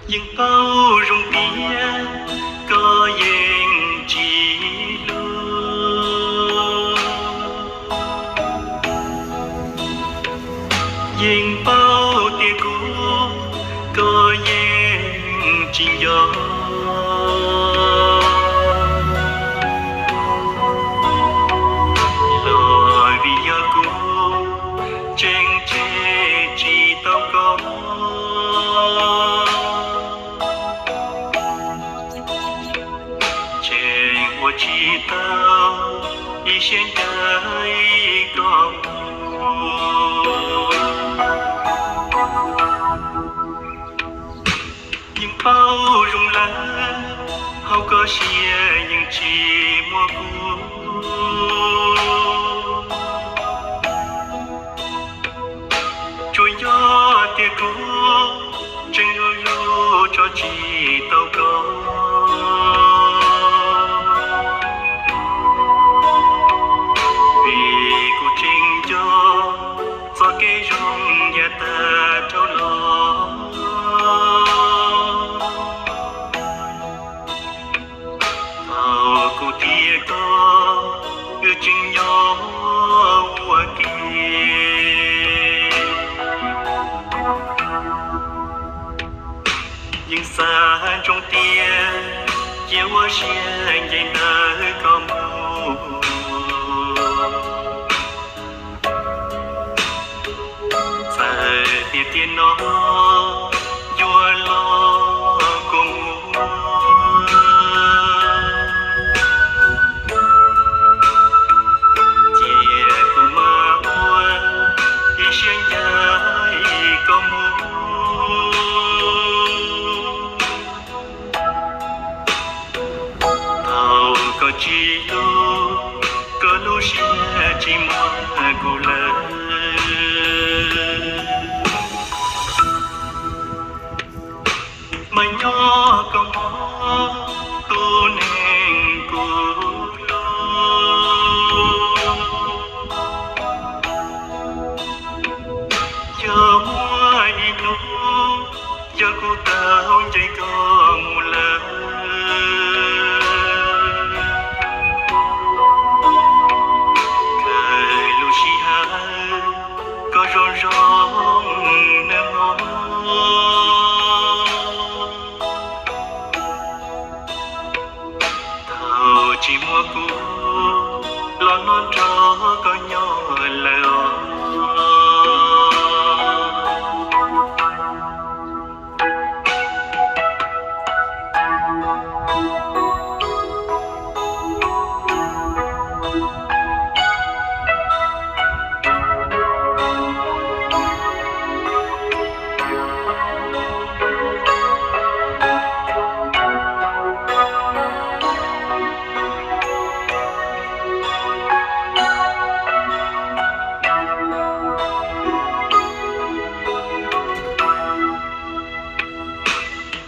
Yeej paub zoo tias koj yeej tsis hlub, yeej paub tias kuv koj yeej tsis nco. Los vim yog kuv tseem tseg tsis tau koj, tseem ua tsis tau ib siab ncaim koj mus. Yeej paub zoo lawm hauv koj siab yeej tsis muaj kuv. Tsuas yog tias kuv tseem hlub hlub tso tsis tau koj, vim kuv tseem nco txoj kev zoo yav tag dhau los. Thaum kuv thiab koj wb tseem nyob ua ke, yeej xav ntsoov tias cia ua siab ncaim ntawm koj mus. Txawm tias tiam no yuav los kua muag, cia kuv mam ua ib siab ncaim koj mus. Thaum koj tsis hlub, koj lub siab tsis muaj kuv lawm, mas nyob koj mog tus neeg kuv hlub. Yog muaj ib hnub yog kuv tau ncaim koj mus lawm, kawg lub sij hawm koj zoo zoo nawb mog. Thaum tsis muaj kuv los no nrog koj nyob lawm os.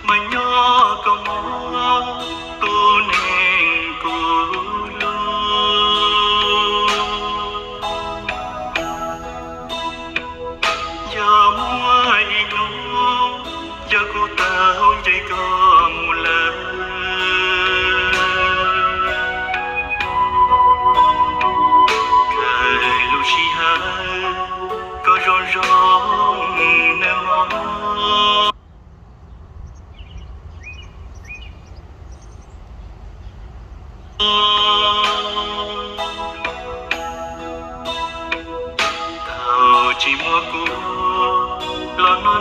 Mas nyob koj mog tus neeg kuv hlub. Yog muaj ib hnub yog kuv tau ncaim koj mus lawm, kawg lub sij hawm koj zoo zoo nawb mog. Thaum tsis muaj kuv los no